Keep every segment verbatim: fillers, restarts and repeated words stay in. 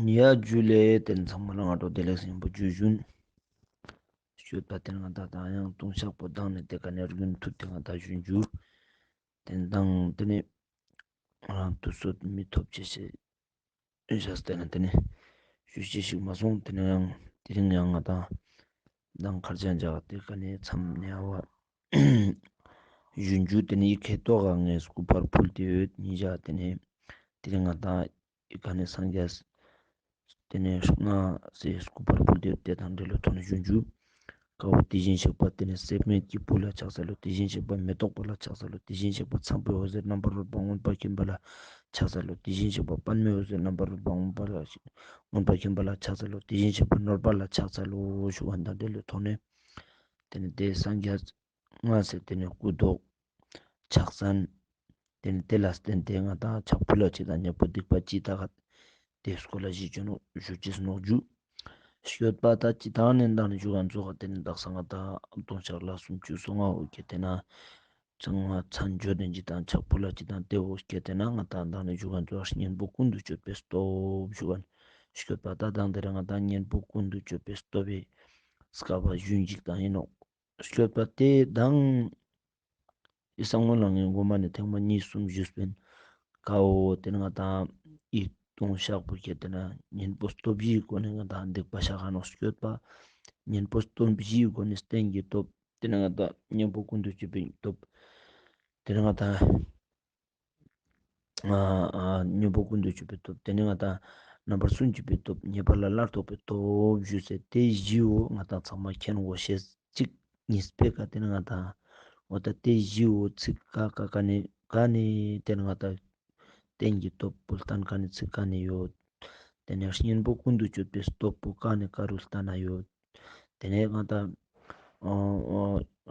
ཡ་ཇུ་ལེ། ཏེ་ནེ་ཚང་མ་ལ་སྔ་དྲོ་བདེ་ལེགས་ཡིན་པོ་ཇུ་ཞུན། སྐྱོད་པ་ཏེ་ནེ་ང་དང་ཡང་ལྟུང་བཤགས་པོ་དང་ནེ་ཏེ་ཀ་ནེ་རྒྱུན་མཐུད་དེ་ང་དང་ཞུན་ཇུ། ཏེ་ནེ་དང་ཏེ་ནེ་ང་དུས་ཚོད་མི་ཐོབ་ཅེས་ཤིག་ཞུ་ཅེས་ཏེ་ནེ་ཏེ་ནེ་ཞུ་ཅེས་ཤིག་མ་སོང་། ཏེ་ནེ་ཡང་དེ་རིང་ཡང་ང་དང་དང་ཁར་ཅན་ཇག་ཏེ་ཀ་ནེ་མཚམས་ནེ་ཨ་བ་ཞུན་ཇུ། ཏེ་ནེ་ཡི་ཁེ་ཏོག་ག་ངས་སྐུ་པར་ཕུལ་ཏེ་ཡོད་ཉི་ཇག་ཏེ་ནེ་དེ་རིང་ང་དང་ཡི་ཀ་ནེ་སངས་རྒྱས་ཏེ་ནེ་ང་སེ་སྐུ་པར་ཕུལ་ཏེ་ཡོད་ཏེ་དང་འབྲེལ་ལོ་ཐོག་ནེ་ཞུན་ཇུ། ཀ་བོ་དེ་བཞིན་གཤེགས་པ་ཏེ་ནེ་སྲེད་མེད་ཀྱི་བུ་ལ་ཕྱག་འཚལ་ལོ། དེ་བཞིན་གཤེགས་པ་མེ་ཏོག་པ་ལ་ཕྱག་འཚལ་ལོ། དེ་བཞིན་གཤེགས་པ་ཚངས་པའི་འོད་ཟེར་རྣམ་པར་རོལ་པ་མངོན་པར་མཁྱེན་པ་ལ་ཕྱག་འཚལ་ལོ། དེ་བཞིན་གཤེགས་པ་པདྨའི་འོད་ཟེར་རྣམ་པར་རོལ་པ་མངོན་པ་ལ་མངོན་པར་མཁྱེན་པ་ལ་ཕྱག་འཚལ་ལོ། དེ་བཞིན་གཤེགས་པ་ནོར་བ་ལ་ཕྱག་འཚལ་ལོ་ཞུ་བ་དང་འབྲེལ་ལོ་ཐོག་ནེ་ཏེ་ནེ་ཏེ་སངས་རྒྱས་ང་སེ་ཏེ་ནེ་སྐུ་མདོག་ཕྱག་མཚན་ཏེ་ནེ་ཏེ་ལ་བརྟེན་ཏེ་ང་དང་ཕྱག་ཕུལ་ལ་ཅི་དང་ཉེ་པོ་སྡིག་པ་ཅི་ད་ག་ཏེ་སྐོར་ལ་ཞུ་ཅེས་ནོག་ཞུ་ཅེས་ནོག་ཇུ། སྐྱོད་པ་ད་ཅི་དང་ནེ་དང་ནེ་ཞུ་ག་ཙོགས་ཏེ་ནེ་དག་ས་ང་དང་ལྟུང་བཤགས་ལ་སུམ་ཅུ་སོ་ལྔ་བོ་ཁྱེར་ཏེ་ན་ཚང་མ་མཚན་བརྗོད་དེ་ཅི་དང་ཕྱག་ཕུལ་ལ་ཅི་དང་ཏེ་བོ་ཁྱེར་ཏེ་ན་ང་དང་དང་ནེ་ཞུ་ག་ཙོགས་གཉེན་པོ་ཀུན་ཏུ་སྤྱོད་པའི་སྟོབས་ཞུ་ག་ནེ་སྐྱོད་པ་ད་དང་དེ་རིང་ང་དང་གཉེན་པོ་ཀུན་ཏུ་སྤྱོད་པའི་སྟོབས་པོའི་སྐབས་ཞུན་ཅིག་དང་ཡིན་ནོག། སྐྱོད་པ་ཏེ་དང་ཨི་སང་ངོ་ལ་ངས་གོ་མ་ནེ་ཐེངས་མ་གཉིས་གསུམ་ཞུས་པིན། ཀ་བོ་ཏེ་ནེ་ང་དང་ཨི་ལྟུང་བཤགས་པོ་ཁྱེར་ཏེ་ན་གཉེན་པོ་སྟོབས་བཞིའི་སྒོ་ནེ་ང་དང་སྡིག་པ་བཤགས་ནོག། སྐྱོད་པ་གཉེན་པོ་སྟོབས་བཞིའི་སྒོ་ནེ་རྟེན་གྱི་སྟོབས་ཏེ་ནེ་ང་དང་གཉེན་པོ་ཀུན་ཏུ་སྤྱོད་པའི་སྟོབས་ཏེ་ནེ་ང་དང་ཨ་ཨ་གཉེན་པོ་ཀུན་ཏུ་སྤྱོད་པའི་སྟོབས། ཏེ་ནེ་ང་དང་རྣམ་པར་སུན་འབྱིན་པའི་སྟོབས། ཉེས་པ་ལས་སླར་ལྡོག་པའི་སྟོབས་ཞུས་སེ་ཏེ་བཞི་བོ་ང་དང་ཚང་མ་མཁྱེན་དགོས་ཤེས་ཅིག་གཉིས་པའི་ཀ་ཏེ་ནེ་ང་དང་འོ་ད་ཏེ་བཞི་བོ་ཚིག་ཀ་ཀ་ཀ་ནེ་ཀ་ནེ་ཏེ་ནེ་ང་དང་རྟེན་གྱི་སྟོབས་པོ་སྟན་ཀ་ནེ་ཚིག་ཀ་ནེ་ཡོད། ཏེ་ནེ་གཉེན་པོ་ཀུན་ཏུ་སྤྱོད་པའི་སྟོབས་པོ་ཀ་ནེ་ཀ་རུ་སྟན་ན་ཡོད། ཏེ་ནེ་ང་དང་ཨ་ཨ་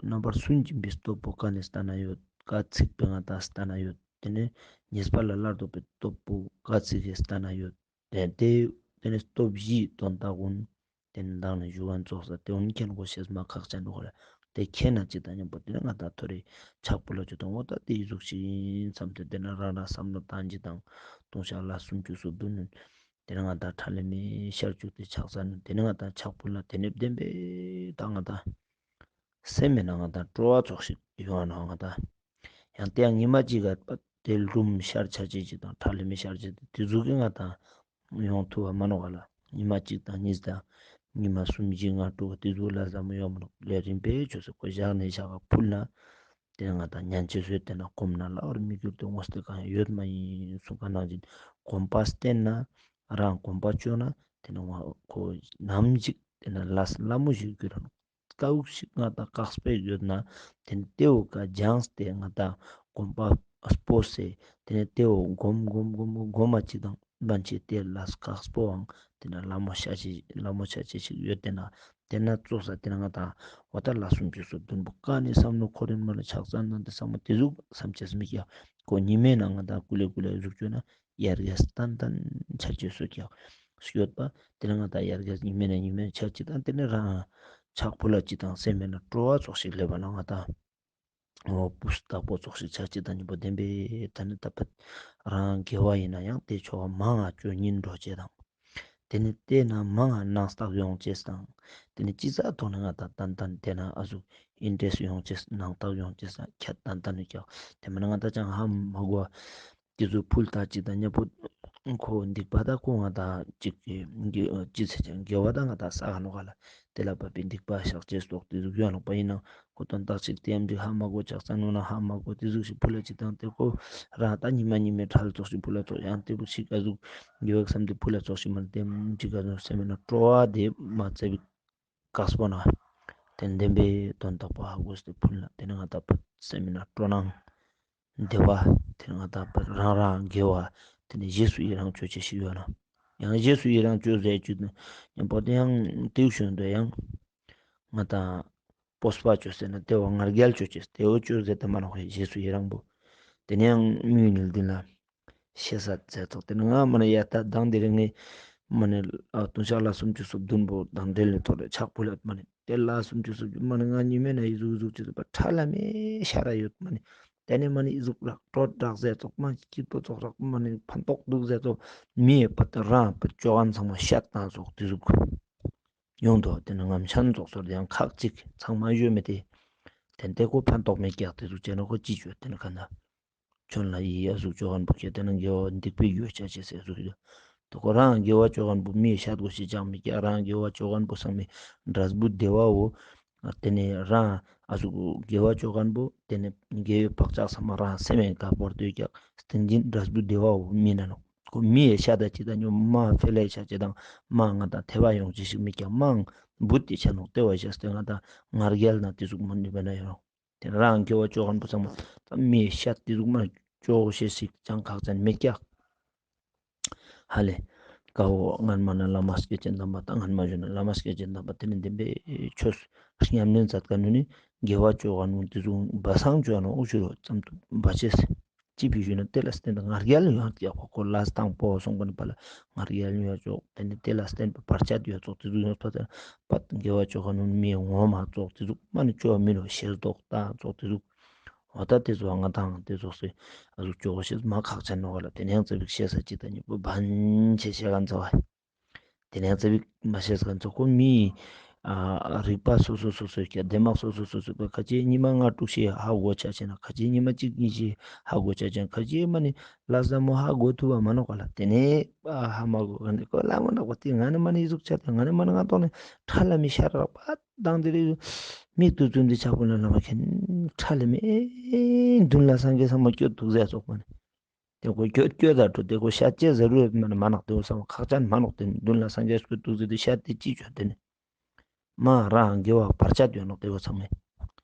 རྣམ་པར་སུན་འབྱིན་པའི་སྟོབས་པོ་ཀ་ནེ་སྟན་ན་ཡོད། ཀ་ཚིག་པོའི་ང་དང་སྟན་ན་ཡོད། ཏེ་ནེ་ཉེས་པ་ལས་སླར་ལྡོག་པའི་སྟོབས་པོ་ཀ་ཚིག་གི་སྟན་ན་ཡོད། ཏེ་ཏེ་ཏེ་ནེ་སྟོབས་བཞིའི་དོན་དག་ཀུན་ཏེ་ནེ་དང་ནེ་ཞུ་ག་ཙོགས་ས་ཏེ་ཀུན་མཁྱེན་དགོས་ཤེས་མ་ཁག་ཅན་ནོག་ལ། ཏེ་མཁྱེན་ན་ཅི་དང་མཉམ་པོ་ཏེ་ནེ་ང་དང་ཐོ་རེ་ཕྱག་ཕུལ་ལ་ཅི་དང་འོ་ད་ཏེ་ཟུག་ཅིག་ཡིན་བསམ་སྟེ་ཏེ་ནེ་རང་རང་བསམ་བློ་བཏང་ཅི་དང་ལྟུང་བཤགས་ལ་སུམ་ཅུ་སོ་བདུན་ནི་ཏེ་ནེ་ང་དང་ཁྲ་ལེ་མེ་ཤར་བཅུག་སྟེ་ཕྱག་ས་ནི་ཏེ་ནེ་ང་དང་ཕྱག་ཕུལ་ལ་ཏེ་ནེ་བདེན་པའི་ད་ང་དང་སེམས་མེད་ན་ང་དང་སྤྲོ་བ་ཙོགས་ཤིག་ཡོང་ང་ནོག་ང་དང་། ཡང་ཏེ་ཡང་ཉི་མ་གཅིག་ག་པ་ཏེ་ལུམ་ཤར་ཆ་ཅེས་ཅིག་དང་ཁྲ་ལེ་མེ་ཤར་ཅེས་ཏེ་ཟུག་གི་ང་དང་ཡོང་ཐུབ་བ་མ་ནོག་ག་ལ། ཉི་མ་གཅིག་དང་གཉིས་དང་ཉི་མ་གསུམ་བཞི་ལྔ་དྲུག་ཏེ་ཟུག་ལ་ཟ་མོ་ཡོང་མ་ནོག་ལས། རིམ་པས་ཆོས་སུ་ཁོ་བཞག་ནེ་བཞག་ག་ཕུལ་ན་ཏེ་ནེ་ང་དང་ཉན་ཅེས་སོ་ཏེ་ནེ་གོམས་ན་ལ་བར་མི་འགྱུར་ཏེ་དངོས་ཏེ་གང་ཡང་ཡོད་མ་ཡིན་གསུངས་པ་ནང་བཞིན་གོམས་པ་བསྟེན་ན་རང་གོམས་པ་བཅོས་ན་ཏེ་ནེ་ང་ཁོ་ནམ་ཞིག་ཏེ་ནེ་ལས་སླ་མོ་ཞིག་འགྱུར་ར་ནོག། ཀ་ཟུག་ཞིག་ང་དང་དཀགས་པོ་ཡོད་ན་ཏེ་ནེ་ཏེ་བོ་ཀ་སྦྱངས་ཏེ་ང་དང་གོམས་པ་སྤོས་སེ་ཏེ་ནེ་ཏེ་བོ་གོམས་གོམས་གོམས་གོམས་མ་ཅིག་དང་བན་ཆེ་ཏེ་ལས་དཀགས་པོའང་ཏེ་ནེ་སླ་མོ་ཆ་ཅེས་སླ་མོ་ཆ་ཅེས་ཤིག་ཡོད་ཏེ་ན་ཏེ་ནེ་ཙོགས་ས་ཏེ་ནེ་ང་དང་འོ་ད་ལ་སུམ་ཅུ་སོ་བདུན་པོ་ཀ་ནེ་བསམ་བློ་འཁོར་རིན་མ་ལ་ཕྱག་ས་ནང་ཏེ་བསམ་བློ་ཏེ་ཟུག་བསམ་ཅེས་མི་ཀྱག། ཁོ་ཉི་མའི་ནང་ང་དང་ཀུ་ལེ་ཀུ་ལེ་ཟུག་བཅོས་ན་ཡར་རྒྱས་ཏན་ཏན་ཆ་ཅེས་སོ་ཀྱག། སྐྱོད་པ་ཏེ་ནེ་ང་དང་ཡར་རྒྱས་ཉི་མའི་ནང་ཉི་མའི་ཆ་ཅེས་དང་ཏེ་ནེ་རང་ཕྱག་ཕུལ་ལ་ཅི་དང་སེམས་མེད་ན་སྤྲོ་བ་ཙོགས་ཤིག་སླེབས་པ་ན་ང་དང་འོ་སྤུས་དག་པོ་ཙོགས་ཤིག་ཆ་ཅེས་དང་ཉམ་པོ་བདེན་པའི་ད་ནི་ད་པ་རང་དགེ་བ་ཡིན་ན་ཡང་ཏེ་ཆོ་ག་མང་ང་ཅོ་སྙིང་འདོད་ཅེས་དང་ཏེ་ནེ་ཏེ་ན་མང་ང་སྣང་རྟོག་ཡོང་ཅེས་དང་ཏེ་ནེ་ཅི་ཙ་ཐོག་ནེ་ང་དང་ཏན་ཏན་ཏེ་ན་ཨ་ཟུག་ཨིན་ཊེ་རེསཊ་ཡོང་ཅེས་སྣང་རྟོག་ཡོང་ཅེས་དང་ཁྱད་ཏན་ཏན་ནི་ཀྱག། ཏེ་མ་ནེ་ང་དང་ཅང་ཧ་མ་གོ་ཏེ་ཚོ་ཕུལ་ད་ཅིག་དང་ཉམ་པོ་ཁོ་སྡིག་པ་ད་ཁོ་ང་དང་ཅིག་གི་ཅི་ཟེར་ཅང་དགེ་བ་ད་ང་དང་བསགས་ནོག་ག་ལ། ཏེ་ལ་བབ་པའི་སྡིག་པ་བཤགས་ཅེས་སོགས་ཏེ་ཟུག་ཡོད་ནོག་པ། ཡིན་ནའང་ཁོ་དོན་དག་ཅིག་ཏེ་ཡམ་ཅིག་ཧ་མ་གོ་ཅག་ཙ་ནོ་ན་ཧ་མ་གོ་ཏེ་ཟུག་ཞིག་ཕུལ་ལ་ཅིག་དང་ཏེ་ཁོ་རང་ད་ཉི་མ་ཉི་མའི་ཁྲལ་ཙོགས་ཤིག་ཕུལ་ལ་ཙོགས་ཡང་ཏེ་བུ་ཞིག་ག་ཟུག་དགེ་བ་བསམ་སྟེ་ཕུལ་ལ་ཙོགས་ཤིག་མ་ནེ་ཏེ་ཅིག་ག་ཟུག་སེམས་མེད་ན་སྤྲོ་བ་དེ་མ་ཚེ་བི་དཀགས་པོ་ན་ཏེ་བདེན་པའི་དོན་དག་པོ་ཧ་གོ་སྟེ་ཕུལ་ན་ཏེ་ནེ་ང་དང་སེམས་མེད་ན་སྤྲོ་སྣང་བདེ་བ་ཏེ་ནེ་ང་དང་རང་རང་དགེ་བ་ཏེ་ནེ་རྗེས་སུ་ཡི་རང་ཅོ་ཅེས་ཤིག་ཡོད་ན་ཡང་རྗེས་སུ་ཡི་རང་ཅོ་ཟེར་ཅུ་ན་ཉམ་པོ་ཏེ་ཡང་ཏེའུ་ཤོན་དུ་ཡང་ང་དང་སྤོབས་པ་ཅོ་ཟེར་ན་ཏེ་བོ་ང་རྒྱལ་ཅོ་ཅེས་ཏེ་བོ་ཅོ་ཟེར་ཏེ་མ་ནོག་ཧེ། རྗེས་སུ་ཡི་རང་པོ་ཏེ་ནེ་ཡང་མི་ཡུལ་འདི་ལ་ཤེས་ས་ཚེ་ཐོག་ཏེ་ནེ་ང་མ་ནེ་ཡ་ད་དང་དེ་རིང་ངས་མ་ནེ་ལྟུང་བཤགས་ལ་སུམ་ཅུ་སོ་བདུན་པོ་དང་འབྲེལ་ལེ་ཐོག་ལ་ཕྱག་ཕུལ་ལ་མ་ནེ་ཏེ་ལ་སུམ་ཅུ་སོ་བདུན་མ་ནེ་ང་ཉི་མའི་ནང་ཡི་ཟུག་ཟུག་ཅི་ཟུག་པ་ཁྲ་ལ་མེ་ཤར་ར་ཡོད་མ་ནེ། ཏེ་ནེ་མ་ནེ་ཨི་ཟུག་རག་ཀྲོད་རག་ཟེར་ཙོགས་མ་སྐྱིད་པོ་ཙོགས་རག་མ་ནེ་ཕན་ཐོགས་དུག་ཟེར་ཙོགས་མི་ཡ་པ་ཏ་རང་པ་ཅོ་ཁན་ཚང་མ་ཤད་ཏང་ཙོགས་ཏེ་ཟུག་ཡོང་དོ། ཏེ་ནེ་ངམ་ཤན་ཙོགས་ཚོར་ཏེ་ཡང་ཁག་ཅིག་ཚང་མ་ཞུ་མེད་ཏེ། ཏེ་ནེ་ཏེ་ཁོ་ཕན་ཐོགས་མེད་ཀྱག་ཏེ་ཟུག་ཅོས་ན་ཁོ་ཅི་ཅོ། ཏེ་ནེ་ཁ་ན་ཁྱོད་ལ་ཡི་ཨ་ཟུག་ཅོ་ཁན་པོ་ཁྱེད་ཏེ་ན་དགེ་བ་སྡིག་པའི་རྒྱུ་ཆ་ཅེས་ཟེར་ཟུག་ཡོད། ཏེ་ཁོ་རང་དགེ་བ་ཅོ་ཁན་པོ་མི་ཤད་གོས་ཤེས་ཅང་མེད་ཀྱག་རང་དགེ་བ་ཅོ་ཁན་པོ་ཚང་མའི་འབྲས་བུ་བདེ་བའོ། ཏེ་ནེ་རང་ཨ་ཟུག་དགེ་བ་ཅོ་ཁན་པོ་ཏེ་ནེ་དགེ་བའི་བག་ཆགས་ཚང་མ་རང་སེམས་ཡང་ག་བོར་ཏེ་ཡོད་ཀྱག་སྟིང་འཛིན་འབྲས་བུ་བདེ་བའོ་མི་ན་ནོག་ཁོ་མི་ཡ་ཤད་ད་ཅི་ད་ཉོ་མ་ཕེ་ལེ་ཤ་ཅེ་དང་མ་ང་དང་ཐེ་བ་ཡོང་ཅེས་ཤིག་མེད་ཀྱག་མ་བུད་དེ་ཆ་ནོག་ཏེ་བ་ཤ་སྟེ་ང་དང་ང་རྒྱལ་ན་ཏེ་ཟུག་མ་ནི་བེ་ན་ཡོད་ནོག་ཏེ་རང་དགེ་བ་ཅོ་ཁན་པོ་ཚང་མ་ད་མི་ཤད་ཏེ་ཟུག་མ་ཅོ་ཤེས་ཤིག་ཅང་ཁག་ཅན་མེད་ཀྱག་ཧ་ལེ། ཀ་བོ་སྔན་མ་ན་བླ་མ་སྐྱེས་ཆེན་དམ་པ་ད་སྔན་མ་ཞུ་ན་བླ་མ་སྐྱེས་ཆེན་དམ་པ་ཏེ་ནེ་བདེན་པའི་ཆོས་ཉམས་ལེན་མཛད་ཁན་ནི་དགེ་བ་ཅོ་ཁན་ནི་ཏེ་ཟུག་བ་སང་ཅོ་ནོག་འུ་ཆུ་རོ་ཙམ་དུ་བ་ཅེས། ཅི་ཕི་ཞུ་ན་ཏེ་ལ་བརྟེན་ཏེ་ང་རྒྱལ་ཡོང་ཀྱག་ཁོ་ཁོ་ལ་སྟངས་པོ་སོང་པ་ནི་པ་ལ་ང་རྒྱལ་ཡོང་ཡ་ཅོག་ཏེ་ནེ་ཏེ་ལ་བརྟེན་པའི་བར་ཆད་ཡོད་ཙོགས་ཏེ་ཟུག་ཡོང་པ་ཏེ་པ་དགེ་བ་ཅོ་ཁན་ནི་མི་ངོ་མ་ཙོགས་ཏེ་ཟུག་མ་ནེ་ཅོ་མི་ནོག་ཤེས་རྟོགས་ཏང་ཙོགས་ཏེ་ཟུག་འོ་ད་ཏེ་ཟུག་ང་དང་ཏེ་ཟུག་སེ་ཨ་ཟུག་ཅོ་ཤེས་མ་ཁག་ཅན་ནོག་ལ། ཏེ་ནེ་ཡང་ཙ་པིག་ཤེས་ས་ཅི་ད་ཉིད་པོ་བན་ཆེ་ཤེས་ཁན་ཚོ་བ། ཏེ་ནེ་ཙ་པིག་མ་ཤེས་ཁན་ཚོ་ཁོ་མི་ཨ་རིག་པ་སོ་སོ་སོ་སོ་ཀྱ་དེ་མག་སོ་སོ་སོ་སོ་ཀྱ་ཁ་ཅིག་ཉི་མ་ལྔ་དྲུག་ཤེས་ཧ་གོ་ཆ་ཆེ་ན་ཁ་ཅིག་ཉི་མ་གཅིག་གཉིས་ཤེས་ཧ་གོ་ཆ་ཆེ་ན་ཁ་ཅིག་མ་ནེ་ལ་ས་མོ་ཧ་གོ་ཐུབ་བ་མ་ནོག་ག་ལ། ཏེ་ནེ་ཨ་ཧ་མ་གོ་ག་ནེ་ཁོ་ལ་མ་ནོག་པ་ཏེ་ང་ནི་མ་ནེ་ཨི་ཟུག་ཆ་ཏེ་ང་ནི་མ་ནེ་ང་ཏོ་ནེ་ཁྲ་ལ་མི་ཤར་རག་པ་དང་ཏེ་རེ་མིག་ཏུ་ཙུན་ཏེ་ཆ་པོ་ལ་ལ་མ་ཁེན་ཁྲ་ལ་མི་མདུན་ལ་སངས་རྒྱས་ཚང་མ་སྐྱོད་དུག་ཟེར་ཙོགས་མ་ནེ། ཏེ་ཁོ་སྐྱོད་སྐྱོད་ད་འགྲོ་ཏེ་ཁོ་ཤད་ཅེས་ཟེར་རུ་མ་ནེ་མ་ནོག་ཏེ་བོ་ཚང་མ་ཁག་ཅན་མ་ནོག་ཏེ་མདུན་ལ་སངས་རྒྱས་སྐྱོད་དུག་ཟེར་ཏེ་ཤད་དེ་ཅི་ཅོ་ཏེ་ནེ་མ་རང་དགེ་བ་བར་ཆད་ཡོང་ནོག་ཏེ་བོ་ཚང་མ་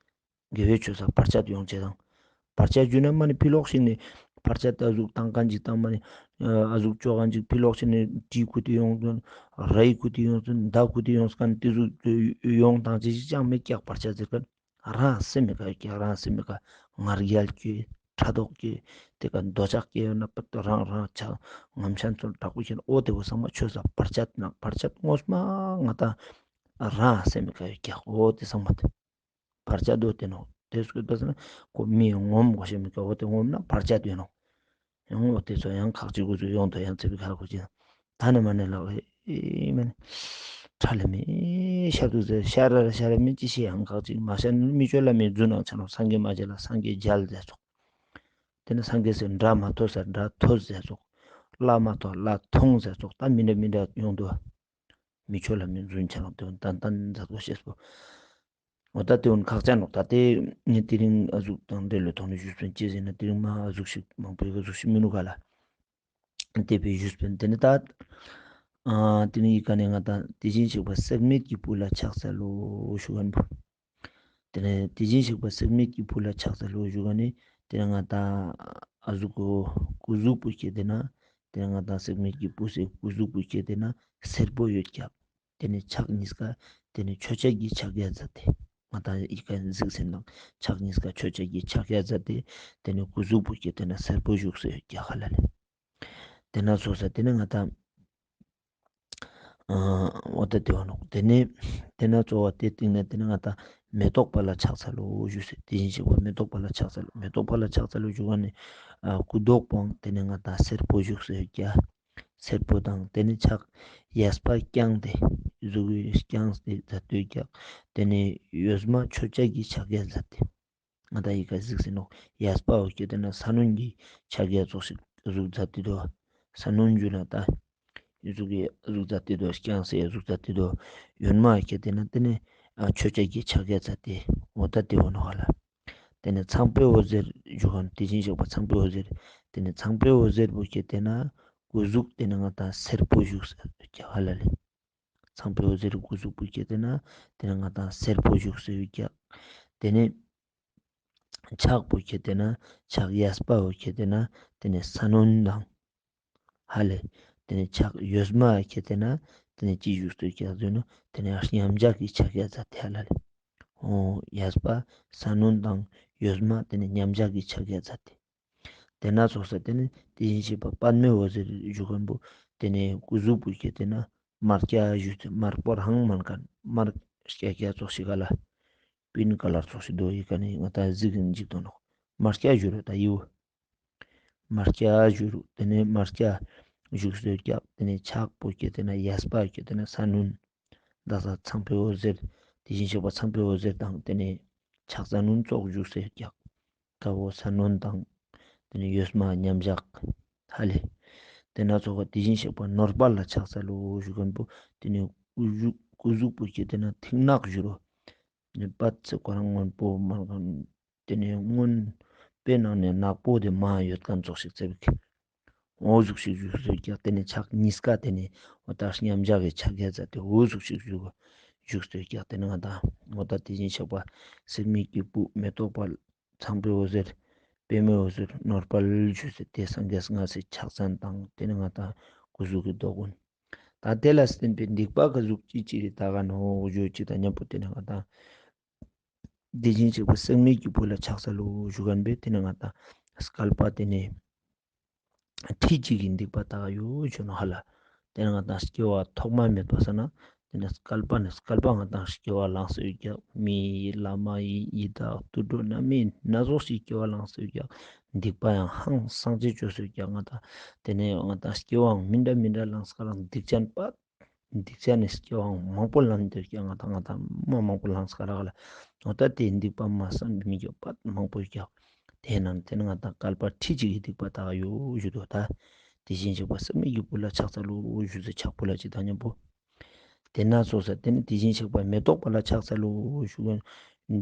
དགེ་བའི་ཆོས་ས་བར་ཆད་ཡོང་ཅེས་དང་བར་ཆད་ཞུ་ན་མ་ནེ་ཕི་ལོག་ཤིག་ནེ་བར་ཆད་ཨ་ཟུག་ཏང་ཁན་ཅིག་དང་མ་ནེ་ཨ་ཟུག་ཅོ་ཁན་ཅིག་ཕི་ལོག་ཤིག་ནེ་གྲི་ཁུ་ཏེ་ཡོང་ཙུན་རའི་ཁུ་ཏེ་ཡོང་ཙུན་མདའ་ཁུ་ཏེ་ཡོང་ཁན་ཏེ་ཟུག་ཡོང་ཏང་ཅེས་ཤིག་ཅང་མེད་ཀྱག་བར་ཆད་ཟེར་ཁན། རང་སེམས་མི་དགའ་ཡོད་ཀྱག་རང་སེམས་མི་དགའ་ང་རྒྱལ་སྐྱེ་ཕྲག་དོག་སྐྱེ་ཏེ་ཀ་འདོད་ཆགས་སྐྱེ་ཡོད་ན་པ་ཏོ་རང་རང་ཆགས་ངམ་ཤན་ཚོར་དྲག་པོ་ཤེས་ན་འོ་ཏེ་བོ་ཚང་མ་ཆོས་ས་བར་ཆད་ནང་བར་ཆད་ངོ་མ་ང་དང་རང་སེམས་མི་དགའ་ཡོད་ཀྱག་འོ་ཏེ་ཚང་མ་ཏེ་བར་ཆད་འོ་ཏེ་ནོག་ཏེ་སྐྱོད་པ་ཟེར་ན་ཁོ་མི་ངོམ་གོ་ཤེས་མི་དགའ་འོ་ཏེ་ངོམ་ན་བར་ཆད་ཡོད་ནོག་ཡང་འོ་ཏེ་ཚོ་ཡང་ཁག་ཅིག་གུ་ཚོ་ཡོང་དོ་ཡང་ཚེ་བི་ཁ་གུ་ཅི་ད་ནི་མ་ནེ་ལག་ཨེ་མ་ནེ་ཁྲ་ལ་མི་ཤར་དུག་ཟེར་ཤར་ར་ཤར་ར་མི་ཅི་ཤེས་ཡང་ཁག་ཅིག་མ་ཤར་ནི་མི་ཆོས་ལ་མི་རྫུན་ནང་ཆ་ནོག་སངས་རྒྱས་མ་མཇལ་ལ་སངས་རྒྱས་མཇལ་ཟེར་ཙོགས། ཏེ་ནེ་སངས་རྒྱས་སི་འདྲ་མ་ཐོས་ས་འདྲ་ཐོས་ཟེར་ཙོགས། ལ་མ་ཐོས་ལ་ཐོང་ཟེར་ཙོགས་ད་མི་འདྲ་མི་འདྲ་ཡོང་དུག་མི་ཆོས་ལ་མི་རྫུན་ཆ་ནོག་ཏེ་བོ་ཏན་ཏན་མཛད་དགོས་ཤེས་པོ། འོ་ད་ཏེ་བོ་ཁག་ཅན་ནོག་ད་ཏེ་ངས་དེ་རིང་ཨ་ཟུག་དང་འབྲེལ་ལོ་ཐོག་ནས་ཞུས་པ་ཅི་ཟེར་ན་དེ་རིང་མ་ཨ་ཟུག་ཞིག་མང་པོའི་ཨ་ཟུག་ཞིག་མི་ནུག་ག་ལ། ཏེ་བོ་ཞུས་པ་ཏེ་ནེ་ད་ཨ་ཏེ་ནེ་ཡི་ག་ནེ་ང་དང་དེ་བཞིན་གཤེགས་པ་སྲེད་མེད་ཀྱི་བུ་ལ་ཕྱག་འཚལ་ལོ་ཞུ་ཁན་བོ། ཏེ་ནེ་དེ་བཞིན་གཤེགས་པ་སྲེད་མེད་ཀྱི་བུ་ལ་ཕྱག་འཚལ་ལོ་ཞུ་ཁན་ནི་ཏེ་ནེ་ང་དང་ཨ་ཟུག་གོ་སྐུ་གཟུགས་པོ་ཁྱེར་ཏེ་ན་ཏེ་ནེ་ང་དང་སྲེད་མེད་ཀྱི་བུ་སི་སྐུ་གཟུགས་པོ་ཁྱེར་ཏེ་ན་སེར་པོ་ཡོད་ཀྱག་ཏེ་ནེ་ཕྱག་གཉིས་ཀ་ཏེ་ནེ་མཆོད་བྱ་གི་ཕྱག་རྒྱ་མཛད་དེ། ང་དང་ཡི་ག་གཟིགས་ཟིན་ནང་ཕྱག་གཉིས་ཀ་མཆོད་བྱ་གི་ཕྱག་རྒྱ་མཛད་དེ་ཏེ་ནེ་སྐུ་གཟུགས་པོ་ཁྱེར་ཏེ་ན་སེར་པོ་བཞུགས་སེ་ཡོད་ཀྱག་ཧ་ལ་ལེ། ཏེ་ནེ་ཚོགས་ས་ཏེ་ནེ་ང་དང་ཨ་འོ་ད་ཏེ་བོ་ནོག་ཏེ་ནེ་ཏེ་ནེ་གཙོ་བོ་ཏེ་སྟིང་ནེ་ཏེ་ནེ་ང་དང་མེ་ཏོག་པ་ལ་ཕྱག་འཚལ་ལོ་ཞུས་སེ་དེ་བཞིན་གཤེགས་པ་མེ་ཏོག་པ་ལ་ཕྱག་འཚལ་ལོ་མེ་ཏོག་པ་ལ་ཕྱག་འཚལ་ལོ་ཞུ་ཁན་ནི་ཨ་སྐུ་མདོག་པོའང་ཏེ་ནེ་ང་དང་སེར་པོ་བཞུགས་སེ་ཡོད་ཀྱག་སེར་པོ་དང་ཏེ་ནེ་ཕྱག་གཡས་པ་བརྐྱངས་ཏེ་གཟུགས་བརྐྱངས་ཏེ་མཛད་དེ་ཡོད་ཀྱག་ཏེ་ནེ་གཡོན་མ་མཆོད་བྱ་གི་ཕྱག་རྒྱ་མཛད་དེ། ང་དང་ཡི་ག་གཟིགས་ཟིན་ནོག་གཡས་པ་བོ་ཁྱེར་ཏེ་ན་ས་གནོན་གྱི་ཕྱག་རྒྱ་ཙོགས་ཤིག་གཟུགས་མཛད་དེ་དུག་ས་གནོན་ཞུ་ན་ད་གཟུགས་ཀྱི་གཟུགས་མཛད་དེ་དུག་བརྐྱངས་སེ་གཟུགས་མཛད་དེ་དུག་གཡོན་མ་ཁྱེར་ཏེ་ན་ཏེ་ནེ་ཨ་མཆོད་བྱ་གི་ཕྱག་རྒྱ་མཛད་དེ་འོ་ད་ཏེ་བོ་ནོག་ཧ་ལ། ཏེ་ནེ་ཚངས་པའི་འོད་ཟེར་ཞུ་ཁན་དེ་བཞིན་གཤེགས་པ་ཚངས་པའི་འོད་ཟེར། ཏེ་ནེ་ཚངས་པའི་འོད་ཟེར་བོ་ཁྱེར་ཏེ་ན་སྐུ་གཟུགས་ཏེ་ནེ་ང་དང་སེར་པོ་བཞུགས་སེ་ཡོད་ཀྱག་ཧ་ལ་ལེ། ཚངས་པའི་འོད་ཟེར་སྐུ་གཟུགས་པོ་ཁྱེར་ཏེ་ན་ཏེ་ནེ་ང་དང་སེར་པོ་བཞུགས་སེ་ཡོད་ཀྱག་ཏེ་ནེ་ཕྱག་པོ་ཁྱེར་ཏེ་ན་ཕྱག་གཡས་པ་བོ་ཁྱེར་ཏེ་ན་ཏེ་ནེ་ས་གནོན་དང་ཧ་ལེ། ཏེ་ནེ་ཕྱག་གཡོན་མ་ཁྱེར་ཏེ་ན་ཏེ་ནེ་ཅི་བཞུགས་སེ་ཡོད་ཀྱག་ཟེར་ན་ཏེ་ནེ་མཉམ་བཞག་གི་ཕྱག་རྒྱ་མཛད་དེ་ཧ་ལ་ལེ། འོ་གཡས་པ་ས་གནོན་དང་གཡོན་མ་ཏེ་ནེ་མཉམ་བཞག་གི་ཕྱག་རྒྱ་མཛད་དེ། ཏེ་ནེ་ཚོགས་ས་ཏེ་ནེ་དེ་བཞིན་གཤེགས་པ་པདྨའི་འོད་ཟེར་ཞུ་ཁན་བོ་ཏེ་ནེ་སྐུ་གཟུགས་པོ་ཁྱེར་ཏེ་ན་དམར་སྐྱ་ཞུས་ཏེ་དམར་པོ་རང་མན་ཁན་དམར་སྐྱ་སྐྱ་ཙོགས་ཤིག་ག་ལ། པིན་ཀ་ལར་ཙོགས་ཤིག་དུག་ཡི་ག་ནེ་ང་དང་གཟིགས་ཟིན་ཅིག་དུག་ནོག་མ་སྐྱ་ཞུ་རུ་ད་ཡིའུ། མ་སྐྱ་ཞུ་རུ་ཏེ་ནེ་མ་སྐྱ་ཞུགས་སེ་ཀྱག། ཏེ་ནེ་ཕྱག་པོ་ཁྱེར་ཏེ་ན་གཡས་པ་ཁྱེར་ཏེ་ན་ས་གནོན། དག་ས་ཚངས་པའི་འོད་ཟེར། དེ་བཞིན་གཤེགས་པ་ཚངས་པའི་འོད་ཟེར་དང་ཏེ་ནེ་ཕྱག་ས་གནོན་ཙོགས་ཞུགས་སེ་ཀྱག། ཀ་བོ་ས་གནོན་དང་ཏེ་ནེ་གཡོན་མ་མཉམ་བཞག་ཧ་ལེ། ཏེ་ན་ཙོགས་དེ་བཞིན་གཤེགས་པ་ནོར་སྤར་ལ་ཕྱག་འཚལ་ལོ་ཞུ་མཁན་པོ་ཏེ་ནེ་སྐུ་གཟུགས་སྐུ་གཟུགས་པོ་ཁྱེར་ཏེ་ན་མཐིང་ནག་ཞུ་རུ། ནེ་པད་ཚེ་ཁོ་རང་སྔོན་པོ་མ་གང་ཏེ་ནེ་སྔོན་པོའི་ནང་ནེ་ནག་པོ་དེ་མ་ཡོད་མཁན་ཙོགས་ཤིག་ཙེ་བིག། འོ་ཟུག་ཤིག་ཞུགས་སེ་ཀྱག། ཏེ་ནེ་ཕྱག་གཉིས་ཀ་ཏེ་ནེ་འོ་ད་མཉམ་བཞག་གི་ཕྱག་རྒྱ་མཛད་དེ་འོ་ཟུག་ཤིག་ཞུགས་ཞུགས་སེ་ཀྱག། ཏེ་ནེ་ང་དང་འོ་ད་དེ་བཞིན་གཤེགས་པ་སྲེག་མའི་སྐྱེས་བུ་མེ་ཏོག་པ་ཚངས་པའི་འོད་ཟེར་པདྨའི་འོད་ཟེར་ནོར་སྤར་ཞུས་སེ་ཏེ་སངས་རྒྱས་ལྔ་སི་ཕྱག་མཚན་དང་ཏེ་ནེ་ང་དང་སྐུ་གཟུགས་ཀྱི་མདོག་ཀུན། ད་དེ་ལ་བརྟེན་པའི་སྡིག་པ་ག་ཟུག་ཅི་ཅི་རེ་དག་ག་ནོག་ཞུ་ཅིག་དང་མཉམ་པོ་ཏེ་ནེ་ང་དང་དེ་བཞིན་གཤེགས་པ་སྲེག་མའི་སྐྱེས་བུ་ལ་ཕྱག་འཚལ་ལོ་ཞུ་མཁན་པོ་ཏེ་ནེ་ང་དང་བསྐལ་པ་ཏེ་ནེ་ཁྲི་གཅིག་གི་སྡིག་པ་དག་ཡོད་ཞུ་ནོག་ཧ་ལ། ཏེ་ནེ་ང་དང་སྐྱེ་བ་ཐོག་མ་མེད་པ་ས་ན་ཏེ་ནེ་བསྐལ་པ་ནེ་བསྐལ་པ་ང་དང་སྐྱེ་བ་བླངས་སེ་ཡོད་ཀྱག། མི་ཡི་ལྷ་མ་ཡི་ཡི་དྭགས་དུད་འགྲོ་རྣམ་སྨིན་སྣ་ཚོགས་ཤིག་སྐྱེ་བ་བླངས་སེ་ཡོད་ཀྱག། སྡིག་པ་ཡང་ཧང་སངས་ཅེས་ཅོས་སེ་ཡོད་ཀྱག། ང་དང་ཏེ་ནེ་ང་དང་སྐྱེ་བའང་མི་འདྲ་མི་འདྲ་བླངས་ཀ་རང་སྡིག་ཅན་པ། སྡིག་ཅན་ནི་སྐྱེ་བའང་མང་པོ་ལེན་ཏེ་ཀྱག། ང་དང་ང་དང་མ་མང་པོ་ལེན་ཀ་རག་ལ། འོ་ད་ཏེ་སྡིག་པ་མ་བསམ་པའི་མི་སྐྱེ་བ་མང་པོ་ཀྱག། ཏེ་ནང་ཏེ་ནེ་ང་དང་བསྐལ་པ་ཁྲི་གཅིག་གི་སྡིག་པ་དག་ཡོད་ཞུ་དོ། ད་དེ་བཞིན་གཤེགས་པ་སྲེག་མའི་སྐྱེས་བུ་ལ་ཕྱག་འཚལ་ལོ་ཞུས་སེ་ཕྱག་ཕུལ་ལ་ཅིག་དང་མཉམ་པོ། ཏེ་ན་ཙོགས་ས་ཏེ་ནེ་དེ་བཞིན་གཤེགས་པ་མེ་ཏོག་པ་ལ་ཕྱག་འཚལ་ལོ་ཞུ་མཁན་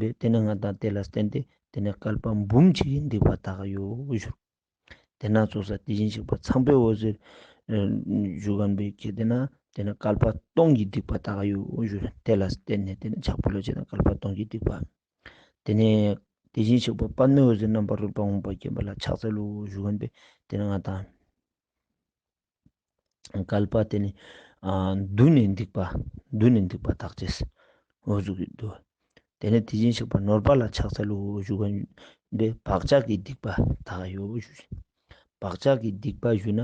པོ་ཏེ་ནེ་ང་དང་དེ་ལ་བརྟེན་ཏེ་ཏེ་ནེ་བསྐལ་པ་འབུམ་གཅིག་གི་སྡིག་པ་དག་ཡོད་ཞུ། ཏེ་ན་ཙོགས་ས་དེ་བཞིན་གཤེགས་པ་ཚངས་པའི་འོད་ཟེར་ཞུ་མཁན་པོ་ཁྱེར་ཏེ་ན་ཏེ་ནེ་བསྐལ་པ་སྟོང་གི་སྡིག་པ་དག་ཡོད་ཞུ། དེ་ལ་བརྟེན་ཏེ་ཏེ་ནེ་ཕྱག་ཕུལ་ལ་ཅིག་དང་བསྐལ་པ་སྟོང་གི་སྡིག་པ། ཏེ་ནེ་དེ་བཞིན་གཤེགས་པ་པདྨའི་འོད་ཟེར་རྣམ་པར་རོལ་པ་འོད་དཔག་མེད་པ་ལ་ཕྱག་འཚལ་ལོ་ཞུ་མཁན་པོ་ཏེ་ནེ་ང་དང་བསྐལ་པ་ཏེ་ནེ་ཨ་བདུན་ནི་སྡིག་པ་བདུན་ནི་སྡིག་པ་དག་ཅེས། འོ་ཟུག་གི་འདུག། ཏེ་ནེ་དེ་བཞིན་གཤེགས་པ་ནོར་སྤར་ལ་ཕྱག་འཚལ་ལོ་ཞུ་མཁན་པོ་བག་ཆགས་ཀྱི་སྡིག་པ་དག་ཡོད་ཞུ། བག་ཆགས་ཀྱི་སྡིག་པ་ཞུ་ན་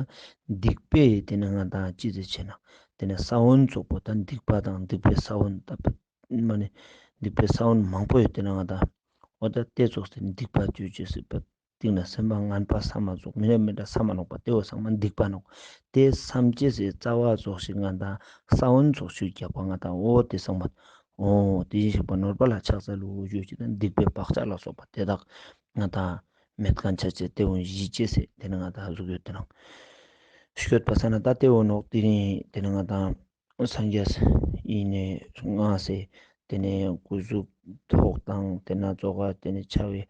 སྡིག་པའི་ཏེ་ནེ་ང་དང་ཅི་ཟེར་ཆེ་ན་ཏེ་ནེ་ས་བོན་ཙོགས་པོ་ད་སྡིག་པ་དང་སྡིག་པའི་ས་བོན་ད་མ་ནེ་སྡིག་པའི་ས་བོན་མང་པོ་ཡོད་ཏེ་ནེ་ང་དང་འོ་ད་ཏེ་ཙོགས་སེ་སྡིག་པ་ཅོ་ཅེས་སི་པ། སྟིང་ནེ་སེམས་པ་ངན་པ་བསམ་མ་ཙོགས་མི་འདྲ་མི་འདྲ་བསམ་མ་ནོག་པ། ཏེ་བོ་ཚང་མ་སྡིག་པ་ནོག། ཏེ་བསམ་ཅེས་སི་རྩ་བ་ཙོགས་ཤིག་ང་དང་ས་བོན་ཙོགས་ཤིག་རྒྱག་པ་ང་དང་འོ་ཏེ་ཚང་མ་འོ་དེ་བཞིན་གཤེགས་པ་ནོར་སྤར་ལ་ཕྱག་འཚལ་ལོ་ཞུ་ཅིག་དང་སྡིག་པའི་བག་ཆགས་ལ་སོགས་པ་ཏེ་དག་ང་དང་མེད་མཁན་ཆ་ཅེས་ཏེ་བོ་ཞི་ཅེས་སི་ཏེ་ནེ་ང་དང་ཟུག་ཡོད་ཏེ་ནང་ཤོད་པ་ས་ན་ད་ཏེ་བོ་ནོག། དེ་རིང་ཏེ་ནེ་ང་དང་སངས་རྒྱས་ཨིན་ནེ་ང་སེ་ཏེ་ནེ་སྐུ་གཟུགས་ཐོག་དང་ཏེ་ན་ཙོགས་ཏེ་ནེ་ཕྱག་བའི་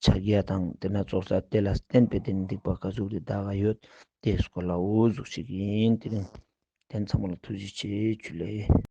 ཕྱག་རྒྱ་དང་ཏེ་ན་ཙོགས་ས་ཏེ་ལ་བརྟེན་པའི་ཏེ་ནེ་སྡིག་པ་ག་ཟུག་ཏེ་དག་ག་ཡོད་ཏེ་སྐོར་ལ་འོ་ཟུག་ཅིག་ཨིན། དེ་རིང་ཏེ་ཚང་མ་ལ་ཐུགས་རྗེ་ཆེ་ཇུ་ལེ།